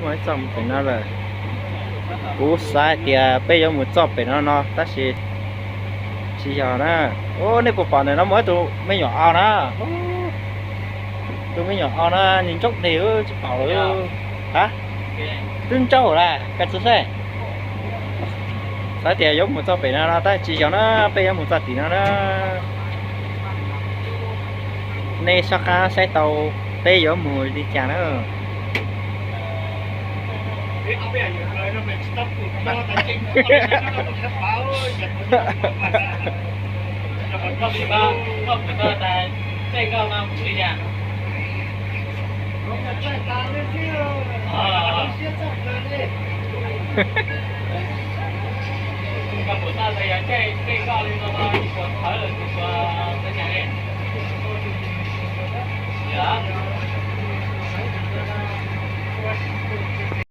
Txoj mus pem no lawm. Kuv xav hais tias peb yuav mus txoj pem no no tab sis tsis yog na. Ub, nej puas pom ntawm no muaj ib tug me nyuam aus na? Tus me nyuam aus na nws ntsoog deg tsis pom lawm. A, twb ntsoog lawm, koj tsis saib. Xav tias yuav mus txoj pem no no tab sis tsis yog na, peb yuav mus txoj tim no na. Nej soj qab saib tau peb yuav mus li cas na.